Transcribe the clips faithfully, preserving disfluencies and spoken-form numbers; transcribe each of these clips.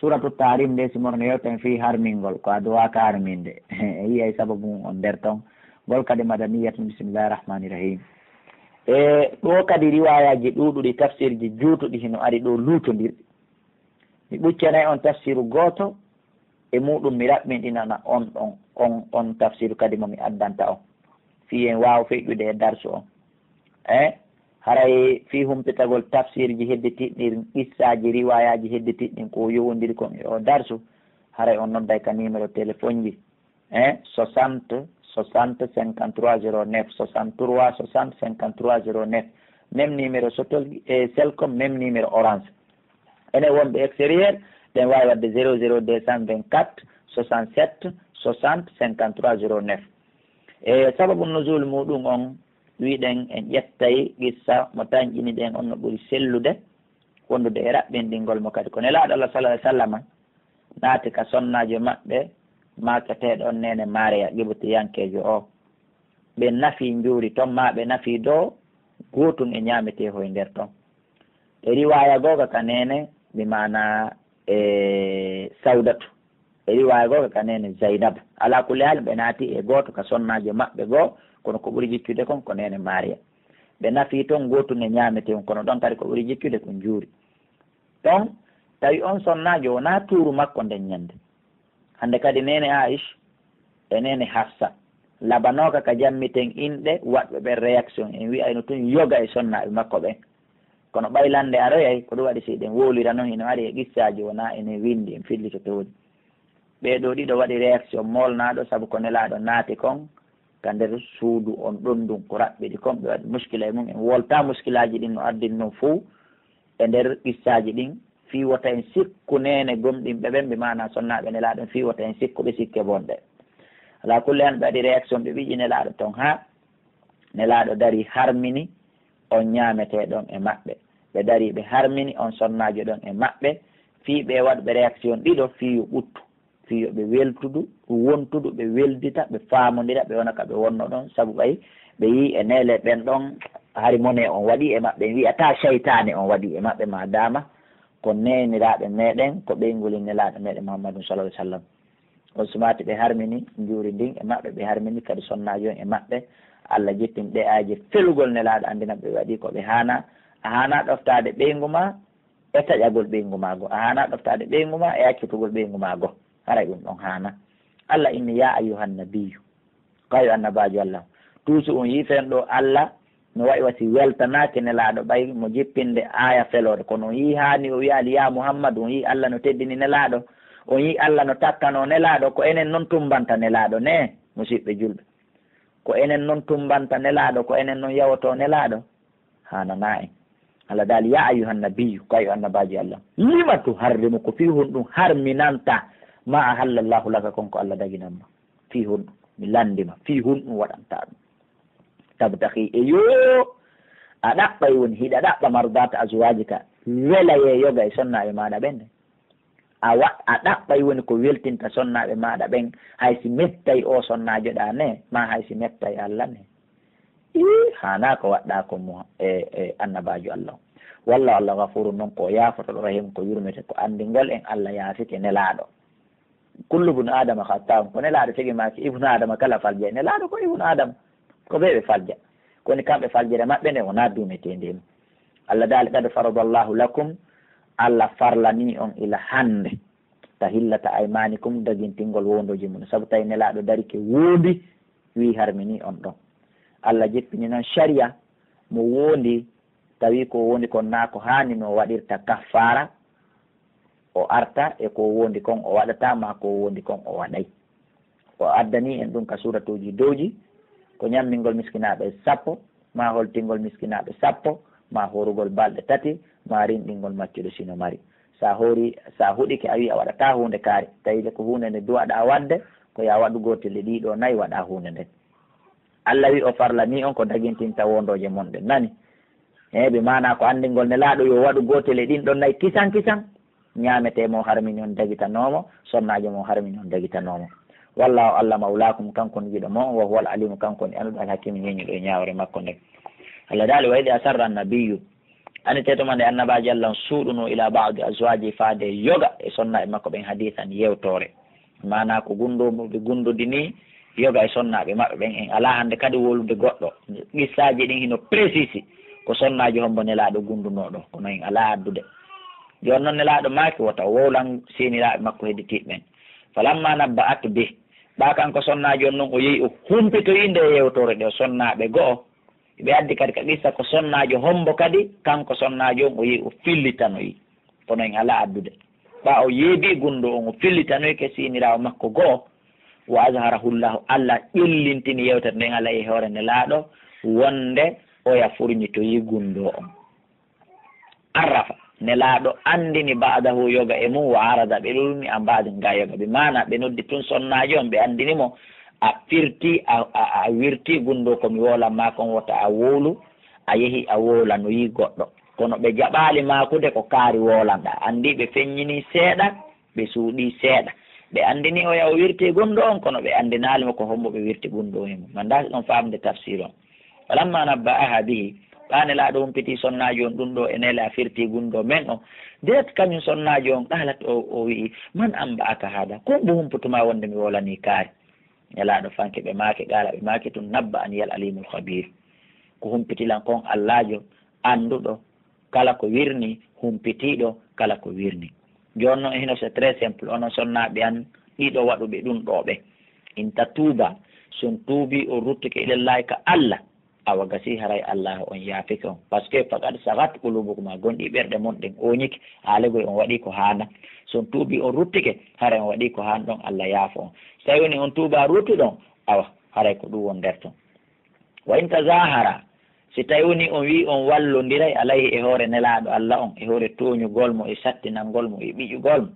Suratu Tahrim nde, si morno yewten fii harmingol, ko a duwaaka harminde. E yi'ay sababu mum on nder ton. Ngol kadi madaniyatun, bismillahir rahmanir rahim. E ɗoo kadi riwaayaaji ɗuuɗuɗi, tafsirji juutuɗi hino ari ɗoo luutondirɗi. Mi ɓuccanay on tafsiru gooto e muɗum, mi raɓɓinɗinana on ɗon, on, on tafsiru kadi mo mi addanta on. Fii en waawa feƴƴude e darsu on. Eh, haray fii humpitagol tafsirji hedditiɗɗi ɗin, qissaaji, riwaayaaji hedditiɗɗi ɗin, ko yowondiri kon e oo darsu, haray on nodday ka numéro téléphone ji, eh, soixante, soixante, cinquante-trois zéro neuf, soixante-trois, soixante, cinquante-trois zéro neuf. Même numéro Sotel, eh, Celcom, même numéro Orange. Enen wonɓe extérieur, ɗen waawi waɗde zéro zéro deux cent vingt-quatre, soixante-sept, soixante, cinquante-trois zéro neuf. E sababu nuzul muɗum on, wiɗen en ƴettay qissa mo tanƴiniɗen on no ɓuri sellude, wondude e raɓɓinɗingol mo kadi. Ko Nelaaɗo Allah sallallahu alaihi wasallam naati ka sonnaajo maɓɓe, maaketeeɗo on neene Maariya, Qibtiyankeejo o. Ɓe nafi njuuri ton, maa ɓe nafi doo, gootun e ñaametee hoy nder ton. E riwaaya googa ka neene, bi maana, e, Sawdatu. E riwaaya googa ka neene Zaynabu. Alaa kulli haal, ɓe naati e gooto ka sonnaajo maɓɓe goo, kono ko ɓuri jiccude kon ko neene Maariya. Ɓe nafi ton, gootun e ñaametee on, kono ɗon kadi ko ɓuri jiccude ko njuuri. Ton, tawi on sonnaajo wonaa tuuru makko nden ñande. Hande kadi neene Aish e neene Hafsa labanooka ka jammiten inɗe waɗɓe ɓen réaction. En wi'ayno tun yoga e sonnaaɓe makko ɓen. Kono ɓay lande aroyay, ko ɗum waɗi si ɗen wowlira non, hino ari e qissaaji wonaa enen winndi, en fillitoto woni. Ɓee ɗoo ɗiɗo waɗi réaction moolnaaɗo sabu ko Nelaaɗo naati kon ka nder suudu on ɗon ndun, ko raɓɓiɗi kon, ɓe waɗi muskila e mum. En woltaa muskilaaji ɗin no ardin non fow e nder qissaaji ɗin, fii wota en sikku neene gomɗinɓe ɓen, bi maana sonnaaɓe Nelaaɗo, fii wota en sikku ɓe sikke bonɗe. Alaa kulli haal, ɓe waɗi réaction, ɓe ɓiƴi Nelaaɗo ton haa Nelaaɗo darii harmini on ñaametee ɗon e maɓɓe. Ɓe darii ɓe harmini on sonnaajo ɗon e maɓɓe, fii ɓe waɗuɓe réaction ɗiɗo, fii yo ɓuttu, fii yo ɓe weltudu, wontudu, ɓe weldita, ɓe faamondira, ɓe wona ka ɓe wonno ɗon, sabu ɓay ɓe yi'i e neene ɓen ɗon, hari mone on waɗii e maɓɓe, en wi'ataa seytaane on waɗii e maɓɓe, maadaama ko neeniraaɓe meɗen, ko ɓeynguuli Nelaaɗo meɗen Muhammadun sallallahu alaihi wasallam. On sumaati ɓe harmini njuuri ndin e maɓɓe, ɓe harmini kadi sonnaajo on e maɓɓe. Allah jippini ɗee aayeeje felugol Nelaaɗo, anndina ɓe ɓe waɗii ko ɓe haanaa. A haanaa ɗoftaade ɓeyngu maa e taƴagol ɓeyngu maa goo. A haanaa ɗoftaade ɓeyngu maa e accitugol ɓeyngu maa goo. Haray ɗum ɗon haanaa. Allah inni, "Yaa ayyuhan nabiyyu." Kayo annabaajo Allah. Tuusu on yi'i fen ɗoo Allah no wa'i wa si weltanaaki Nelaaɗo ɓay mo jippinde aaya feloore. Kono on yi'i haani o wi'aali, "Yaa Muhammadu," on yi'i Allah no teddini Nelaaɗo. On yi'i Allah no takkanoo Nelaaɗo. Ko enen non tummbanta Nelaaɗo ne, musiɓɓe julɓe. Ko enen non tummbanta Nelaaɗo, ko enen non yawotoo Nelaaɗo. Haananaa en. Allah daali, "Yaa ayyuhan nabiyyu," kayo annabaajo Allah. "Lima tuharrimu," ko fii honɗun harminanta, "maa ahallallahu laka," kon ko Allah daginan ma. Fii honɗun? Mi lanndi ma. Fii honɗun waɗantaa ɗum? "Tabtaxi," e yo a ɗaɓɓay woni, hiɗa ɗaɓɓa, "mardaata azwaajika," welayee yoga e sonnaaɓe maaɗa ɓen ɗen. A wa-, a ɗaɓɓay woni ko weltinta sonnaaɓe maaɗa ɓen, hay si mettay oo sonnaajo ɗaa ne, maa hay si mettay Alla ne. Ii, haanaa ko waɗɗaa kon mo e, e annabaajo Alla on. Wallaahu Alla gafuurun non ko o yaafoto, rahiimun ko yurmete, ko anndingol en Alla yaafike Nelaaɗo. Kullu bnu Aadama xattaa'un, ko Nelaaɗo tigi maaki, ibnu Aadama kala faljay, Nelaaɗo ko ibnu Aadama. Ko ɓe ɓe falja. Ko woni kamɓe faljere maɓɓe nden wonaa duumeteende e mum. Allah daali, "Qad faradallahu lakum," Allah farlanii on ila hannde, "tahillata aymaanikum," dagintingol wondooji mum. Sabu tawi Nelaaɗo darike wondi, wii harminii on ɗon. Allah jippini non sariya mo wondi, tawi ko wondi kon naa ko haani no waɗirta kaffaara, o arta e ko wondi kon o waɗata, maa ko wondi kon o waɗay. O addani en ɗum ka suuratuuji dowji, ko ñammingol miskinaaɓe sappo, maa holtingol miskinaaɓe sappo, maa horugol balɗe tati, maa rinɗingol maccuɗo sino mari. Sa hori, sa huɗike a wi'i a waɗataa huunde kaari, tawi le ko huunde nde duwaɗaa waɗde, ko yaa waɗu gootel e ɗii ɗoo nayi waɗaa huunde nden. Allah wi'i o farlanii on ko dagintinta wondooje mon ɗen. Nani? Eey, bi maanaa ko anndingol Nelaaɗo yo waɗu gootel e ɗin ɗon nayi kisan kisan. Ñaametee mo harmini on dagitanoo mo, sonnaajo mo harmini on dagitanoo mo. Wallaahu Allah mawlaakum, kanko woni giɗo mon, wa huwal aliimu, kanko woni annduɗo, al hakiimu, ñeeñuɗo e ñaawre makko nden. Allah daali, "Wa idh asarra annabiyyu," Annditee tuma nde Annabaajo Alla on suuɗunoo ilaa ba'di azwaajihi, faade yoga e sonnaaɓe makko ɓen, hadiisan, yewtoore. Maanaa ko gunndoo mo ɓe gunndodinii yoga e sonnaaɓe maɓɓe ɓen, en alaa hannde kadi wowlude goɗɗo. Qissaaji ɗin hino précisi, ko sonnaajo hombo Nelaaɗo gunndunoo ɗoo, kono en alaa addude. Jooni non Nelaaɗo maaki wota o wowlan seeniraaɓe makko hedditiiɓe ɓen. Falammaa nabba'at bih, ɓaa kanko sonnaajo on non o yehi o humpitoyi ndee yewtoore ɗoo sonnaaɓe go'o, ɓe addi kadi ka qissa ko sonnaajo hombo kadi, kanko sonnaajo on o yehi o fillitanoyi. Kono en alaa addude. Ɓaa o yeebii gunndoo on, o fillitanoyke siiniraawo makko go'o, wa azharahu Llahu, Alla ƴellintini yewtere nden alayhi e hoore Nelaaɗo, wonde oya furñitoyii gunndoo on. Arrafa, Nelaaɗo anndini ba'dahu yoga e mun, wa arada ɓe ɗulni an ba'din ga yoga. Bi maana ɓe noddi tun sonnaajo on, ɓe anndini mo, a firti, a, a, a wirti gunndoo ko mi wowlan maa kon, wota a wowlu, a yehi a wowlanoyi goɗɗo. Kono ɓe jaɓaali maakude ko kaari wowlanɗaa. Anndii ɓe feññinii seeɗa, ɓe suuɗii seeɗa. Ɓe anndinii oya o wirti gunndoo on, kono ɓe anndinaali mo ko hombo ɓe wirti gunndoo on e mun. Man daasi ɗon faamde tafsir on. Falammaa nabba'ahaa bihi, ɓaa Nelaaɗo humpitii sonnaajo on ɗun ɗoo e nele a firti gunndoo men on. Deet, kañun sonnaajo on, qaalat, o, o wi'i, man anba'aka haada? Ko hombo humpiti maa wonde mi wowlanii kaari? Nelaaɗo fanke ɓe maaki, qaala ɓe maaki tun, nabba'aniyal aliimul khabiir. Ko humpiti lan kon Allaajo annduɗo kala ko wirnii, humpitiiɗo kala ko wirnii. Jooni non, hino c'est très simple, onon sonnaaɓe an ɗiɗo waɗuɓe ɗun ɗoo ɓe. In tatuuba, si on tuubii on ruttike ilallaahi ka Alla, awa gasii haray Allaahu on yaafike on. Parce que faqad sagat quluubukuma, gonɗii ɓerɗe mon ɗen ooñike, haalegoy on waɗii ko haanaa. Si on tuubii on ruttike, haray on waɗii ko haani ɗon, Alla yaafo on. Si tawii wonii on tuubaa ruttuɗon, awa haray ko ɗun woni nder ton. Wa in tazaahara, si tawii wonii on wi'ii on wallondiray alayhi e hoore Nelaaɗo Alla on, e hoore tooñugol mo, e sattinangol mo, e ɓiƴugol mo,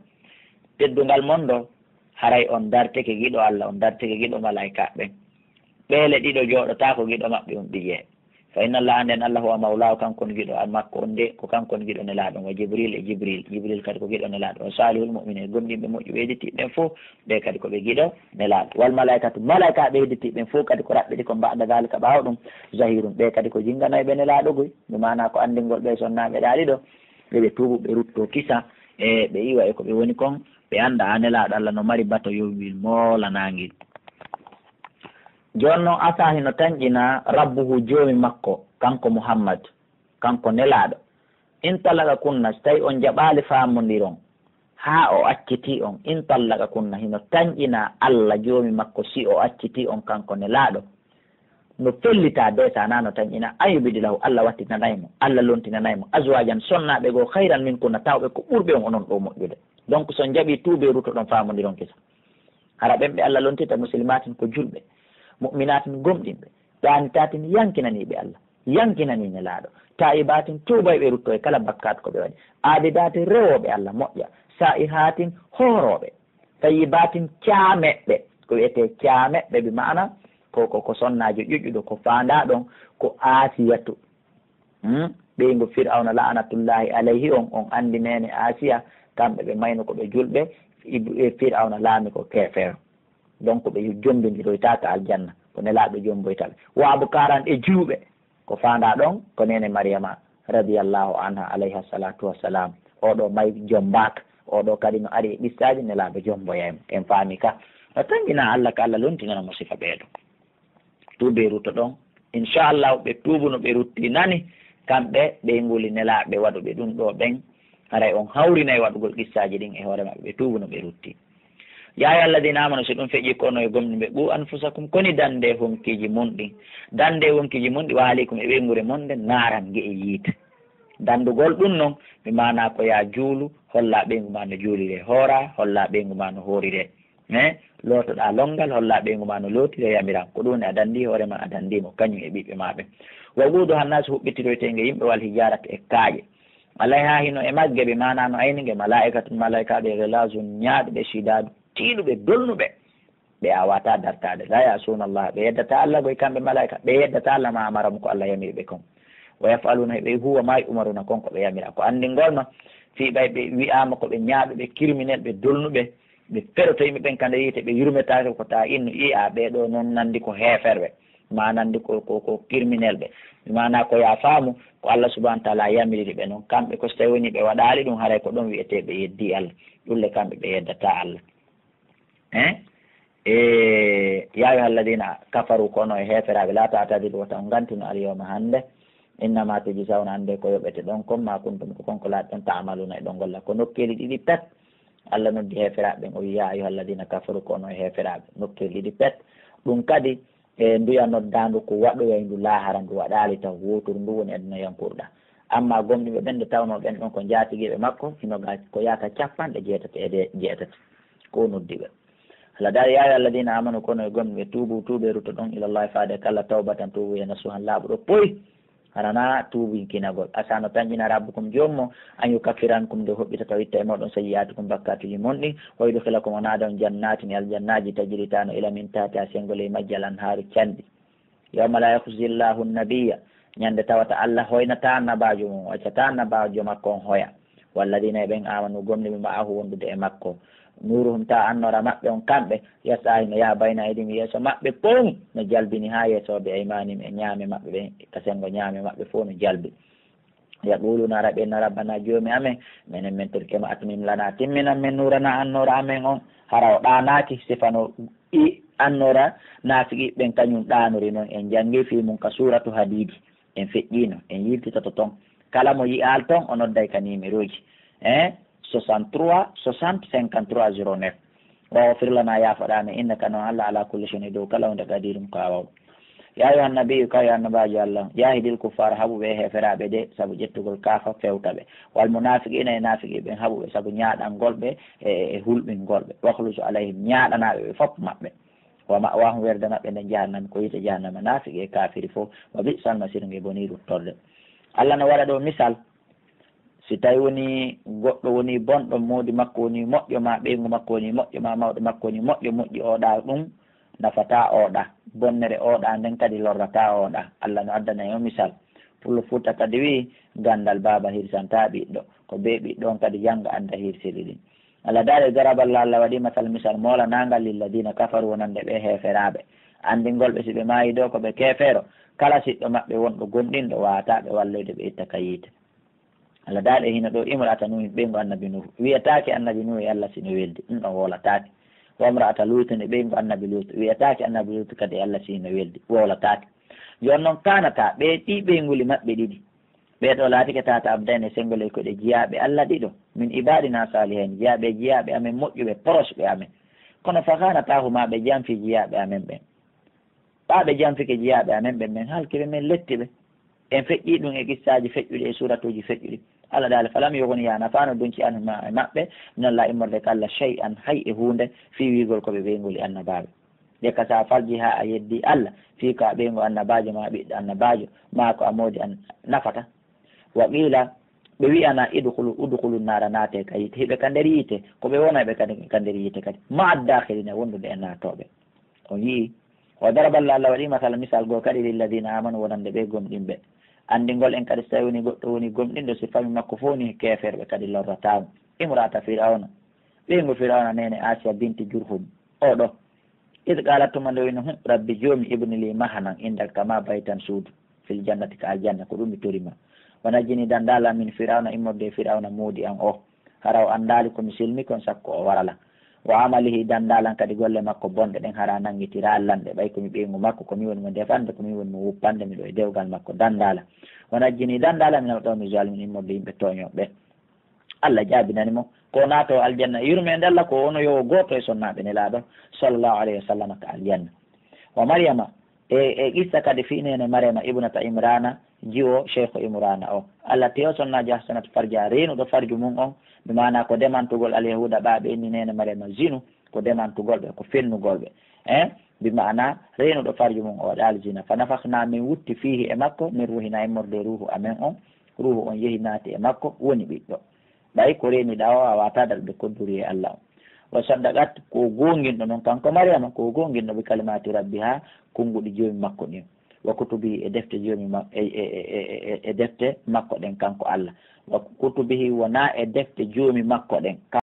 teddungal mon ɗoo, haray on dartike giɗo Alla, on dartike giɗo malaa'ikaaɓe ɓen. Ɓeele ɗiɗo jooɗotaako giɗo maɓɓe on ɓiƴee. Fa inna Allaha, nden Alla, huwa mawlaahu, kanko woni giɗo an makko on de, ko kanko woni giɗo Nelaaɗo on, wa Jibriil e Jibriil, Jibriil kadi ko giɗo Nelaaɗo on, saalihul mu'miniin, gomɗinɓe moƴƴuɓe hedditiiɓe ɓen fow, ɓe kadi ko ɓe giɗo Nelaaɗo. Wal malaa'ikatu, malaa'ikaaɓe hedditiiɓe ɓen fow kadi ko raɓɓiɗi kon ba'da zaalika, ɓaawo ɗun, zahiirun, ɓe kadi ko jinganayɓe Nelaaɗo goy. Bi maanaa ko anndingol ɓe sonnaaɓe ɗaa ɗiɗo, ɓe ɓe tuubu, ɓe ruttoo kisa, e ɓe iwa e ko ɓe woni kon, ɓe annda a Nelaaɗo Alla no mari bato yowwil moolanaangil. Jooni non Asaa hino tanƴina Rabbuhu Joomi makko, kanko Muhammad, kanko Nelaaɗo. In talaqakunna, si tawii on jaɓaali faamondiron, haa o accitii on, in talaqakunna, hino tanƴina Alla Joomi makko si o accitii on kanko Nelaaɗo. No fellitaa bee sa naa no tanƴina, an yubdilahu, Alla wattinanay mo, Alla lontinanay mo, azwaajan, sonnaaɓe goo, khayran minkunna, tawɓe ko ɓurɓe on onon ɗoo moƴƴude. Donc, si on jaɓii tuubee ruttoɗon faamondiron kisa. Hara ɓen ɓe Alla lontita, muslimaatin ko julɓe, mu'minaatin gomɗinɓe, qaanitaatin yankinaniiɓe Alla, yankinanii Nelaaɗo, taa'ibaatin tuubayɓe rutto e kala bakkaatu ko ɓe waɗi, aabidaatin rewooɓe Alla moƴƴa, saa'ihaatin hoorooɓe, tayyibaatin caameɓɓe. Ko wi'etee caameɓɓe bi ma'ana ko, ko, ko sonnaajo ƴuƴƴuɗo, ko faandaa ɗon ko Aasiyatu. Hmm? Ɓeyngu Fir'awna la'anatullaahi alayhi on, on anndi neene Aasiya, kamɓe ɓe mayno ko ɓe julɓe, Ib-, e Fir'awna laami ko keefeero. Donc ɓe jombindiroytaaka aljanna, ko Nelaaɗo jomboyta ɓe. Wa abkaaran, e jiwɓe, ko faandaa ɗon ko neene Mariyama radiyallaahu anha alayha salaatu wassalaam. Oo ɗoo may jombaaka, oo ɗoo kadi no ari e qissaaji Nelaaɗo jomboyay mo. En faami ka. No tanƴinaa Alla ka Alla lontinana mo sifa ɓee ɗoo. Tuubee ruttoɗon. Inchallahu, ɓe tuubuno, ɓe ruttinani, kamɓe ɓe nguli Nelaaɓe waɗuɓe ɗun ɗoo ɓen, haray on hawrinay waɗugol qissaaji ɗin e hoore maɓɓe, ɓe tuubuno, ɓe rutti. Yaa ayyuhalladiina aamanu, si ɗun feƴƴii ko onon e gomɗinɓe, quu anfusakum, koni dandee honkiiji mon ɗin, dandee honkiiji mon ɗin, wa ahliikum, e ɓeynguure mon nden, naaran, nge'e yiite. Dandugol ɗun non, bi maanaa ko yaa juulu, hollaa ɓeyngu maa no juuliree, hooraa, hollaa ɓeyngu maa no hooriree. Eh, lootoɗaa lonngal, hollaa ɓeyngu maa no lootiree, yamiraa. Ko ɗun woni a dandii hoore maa, a dandii mo, kañun e ɓiɓɓe maa ɓen. Wa quuduha nnaasu, huɓɓitiroyteende yimɓe, wal hijaaratu, e kaaƴe. Alayhaa, hino e magge, bi maanaa no ayni nge, malaa'ikatun, malaa'ikaaɓe, ghilaazun, ñaaɗuɓe, shidaadu, tiiɗuɓe, dolnuɓe. Ɓe aawataa dartaade. Laa ya'suuna Llaaha, ɓe yeddataa Alla goy kamɓe malaa'ika, ɓe yeddataa Alla maa amarahum, ko Alla yamiri ɓe kon. Wa yaf'aluuna, ɓe huwa maa yu'maruuna, kon ko ɓe yamiraa. Ko anndingol ma, fii ɓay ɓe wi'aama ko ɓe ñaaɗuɓe, criminel, ɓe dolnuɓe, ɓe feroto yimɓe ɓen ka nder yiite, ɓe yurmetaake ko taa innu, ii, a, ɓee ɗoo non nanndi ko heeferɓe. Maanandi ko, ko, ko kirminelɓe. Maanaa ko yaa faamu, ko Allah subhanahu wa ta'ala yamiriri ɓe non. Kamɓe ko so tawi woni ɓe waɗaali ɗum, haray ko ɗon wi'etee ɓe yeddii Allah. Ɗum le kamɓe ɓe yeddataa Allah. Eh? E, yaa ayyuha alladina kafaru, kono e heeferaaɓe, laa ta'tadiru, wota on ngantino al yawma hannde. Innama tujzawna, annde ko yoɓete ɗon kon, ma kuntum, ko kon ko laaɗon, ta'maluna, e ɗon golla. Ko nokkeeli ɗiɗi pet. Allah noddi heeferaaɓe ɓen, o wi'i, yaa ayyuha alladina kafaru, kono e heeferaaɓe, nokkeeli ɗiɗi pet. Ɗum kadi, e nduya noddaandu ko waɗoyay ndu laahara, ndu waɗaali taw, wooturu ndu woni aduna yankurɗa. Amma gomɗinɓe ɓen, nde tawnoo ɓen ɗon ko njaatigiiɓe makko, hino ga ko yaata capanɗe jeetati e de-, jeetati, ko o noddi ɓe. Allah daali, yaa ayyuha alladina amanu, kono e gomɗinɓe, tuubu, tuubee, ruttoɗon, ilallahi, faade ka Allah, tawbatan, tuubuye, nasuhan, laaɓuɗo poy. Hara na tuubinkinagol. Asa no tanƴina rabbukum joom mon, an yukaffira ankum, nde hoɓɓita taw itta e mooɗon sayyi'aatikum, bakkaatuuji mon ɗin, wa yudkhilakum, o naada on jannatin, e aljannaaji, tajri taano ila min tahtiha, sengo ley majji al anhaaru canɗi. Yawma la yukhzi llahu nabiyya, ñande tawata Allah hoynataa annabaajo mum, o accataa annabaajo makko on hoya. Walladina e ɓen amanu gomɗinɓe ma'ahu wondude e makko. Nuuruhum tawa annoora maɓɓe on kamɓe, yas'a hino yaha bayna aydihim yeeso maɓɓe fow, no jalbini haa yeeso bi aymanihim e ñaame maɓɓe ɓen, ka sengo ñaame maɓɓe fow no jalbi. Yaquluna hara ɓe no rabbana joomi amen, menen men torike ma atmim lana timminan men nuurana annoora amen on, hara o ɗaanaaki sifano i annoora naafiqi ɓen kañum ɗaanori non en janngi fii mum ka suuratu Hadiidi. En feƴƴiino, en yiltitoto ton. Kala mo yi'aali ton, o nodday ka niimerooji. Hein? Soixante-trois, soixante, cinquante-trois, zéro neuf. Wa ghfir lana, yaafoɗaa men, innaka non Allah ala kulli shay'in, e dow kala huunde, qadirun, ko a waawɗo. Yaa ayyuhan nabiyyu, ka yo annabaajo Allah, jaahidil kuffaar, haɓu ɓe e heeferaaɓe de, sabu ƴettugol kaafa fewta ɓe. Wal munaafiqiina, e naafiqi ɓen, haɓu ɓe sabu ñaaɗangol ɓe e, e, e hulɓingol ɓe. Waghluz alayhim, ñaaɗanaa ɓe ɓe fof maɓɓe. Wa ma'waahum, werde maɓɓe nden jahannama, ko yiite jahannama, naafiqi e kaafiri fof. Wa bi'sal masiir, nge bonii ruttorde. Allah no waɗa ɗoo misal, si tawi woni goɗɗo woni bonɗo, moodi makko woni moƴƴo, maa ɓeyngu makko woni moƴƴo, maa mawɗo makko woni moƴƴo, moƴƴi oo ɗaa ɗum nafataa oo ɗaa, bonnere oo ɗaa nden kadi lorrataa oo ɗaa. Allah no addana en o misal. Pullo Fuuta kadi wi'i, ganndal baaba hirsantaa ɓiɗɗo, ko bee ɓiɗɗo on kadi jannga annda hirsiri ɗin. Allah daali, daraba Allahu, Allah waɗi masal, misal moolanaangal, lilladina kafaru, wonande ɓe heeferaaɓe. Anndingol ɓe si ɓe maayi ɗoo ko ɓe keefeero, kala siɗɗo maɓɓe wonɗo gomɗinɗo waawataa ɓe walloyde ɓe itta ka yiite. Allah daali e hino ɗoo, imra'ata Nuuhin, ɓeyngu annabi Nuuhu. Wi'etaake annabi Nuuhu e Allah si no weldi, ɗum ɗon wowlataake. Wa imra'ata Luutin e ɓeyngu annabi Luutu. Wi'etaake annabi Luutu kadi e Allah si no weldi, wowlataake. Jooni non kaanataa, ɓee ɗii ɓeynguli maɓɓe ɗiɗi. Ɓee ɗoo laatike tahta abdayni, e senngo ley koyɗe jiyaaɓe Allah ɗiɗo, min ibaadina saalihiin, jiyaaɓe, jiyaaɓe amen moƴƴuɓe, proche ɓe amen. Kono fa khanatahumaa, ɓe janfi jiyaaɓe amen ɓen. Ɓaa ɓe janfike jiyaaɓe amen ɓen, men halki ɓe, men letti ɓe. En feƴƴii ɗum e qissaaji feƴƴuɗi, e suuratuuji feƴƴuɗi. Allah daali, falam yughniyaa, nafaano dunci, anhumaa, e maɓɓe, minallaahi, immorde ka Allah, shay'an, hay e huunde, fii wi'ugol ko ɓe ɓeynguli annabaaɓe. Nde ka sa farji haa a yeddi Allah, fii ko a ɓeyngu annabaajo maa ɓiɗɗo annabaajo, maa ko a moodi an nafata. Wa qiila, ɓe wi'ana, idkhulu, udkhulu naara, naate ka yiite. Hiɓe ka nder yiite, ko ɓe wonayɓe kadi ka nder yiite kadi. Ma'a daakhiliina, wondude e naatooɓe. On yi'i? Wa daraba Allahu, Allah waɗi masala, misal goo kadi, lilladiina aamanu, wonande ɓe gomɗinɓe. Anndingol en kadi, so tawi woni goɗɗo woni gomɗinɗo, si fami makko fof woni keeferɓe kadi lorrataa mo. Imra'ata Fir'awna, ɓeyngu Fir'awna, neene Asiya binti Jurhum. Oo ɗoo. Id qaalat, tuma nde wino, hum, rabbi, joomi, ibni li, mahanan, indaka, ma, baytan, suudu, fil jannati, ka aljanna, ko ɗum mi tori ma. Wa najjini, dandaalan, min Fir'awna, immorde e Fir'awna moodi an oo. Hara o anndaali ko mi silmi kon, sakko o warala. Wa amalihi, dandaalan kadi golle makko bonɗe ɗen, hara nanngitiraa lan ɗe, ɓay ko mi ɓeyngu makko, ko mi woni mo defande, ko mi woni mo wuppande, miɗo e dewgal makko, dandaalan. Wa najjini, dandaalan, minal qawmi zaalimiin, immorde yimɓe tooñooɓe ɓen. Allah jaabinani mo, ko o naatoo aljanna e yurmeende Allah, ko ono yo o gooto e sonnaaɓe Nelaaɗo, sallallahu alayhi wa sallam, ka aljanna. Wa Maryama, e, e qissa kadi fii neene Maryama, ibnata Imrana, jiwo Sheikhu Imrana o. Allah teyo sonnaajo, ahsanat farjaha, reenuɗo farju mum on, bi maana ko demantugol Alyahuuda ɓaaɓe inni neene Maryama zinu, ko demantugol ɓe, ko fennugol ɓe. Eh? Bi maana reenuɗo farju mum o waɗaali zina. Fa nafakhna, min wutti, fiihi, e makko, min ruuhina, immorde e ruuhu amen on, ruuhu on yehi naati e makko, woni ɓiɗɗo. Ɓay ko reeniɗaa o, a waawataa daɗude kodduri e Allah on. Wa saddaqat, ko o goonginɗo non kanko Maryama, ko o goonginɗo bi kalimaati rabbiha, konnguɗi Joomi makko ɗin. Wa kutubihi, e defte Joomi ma-, e, e, e, e, e, e defte makko ɗen kanko Allah. Wa kutubihi, wonaa e defte Joomi makko ɗen.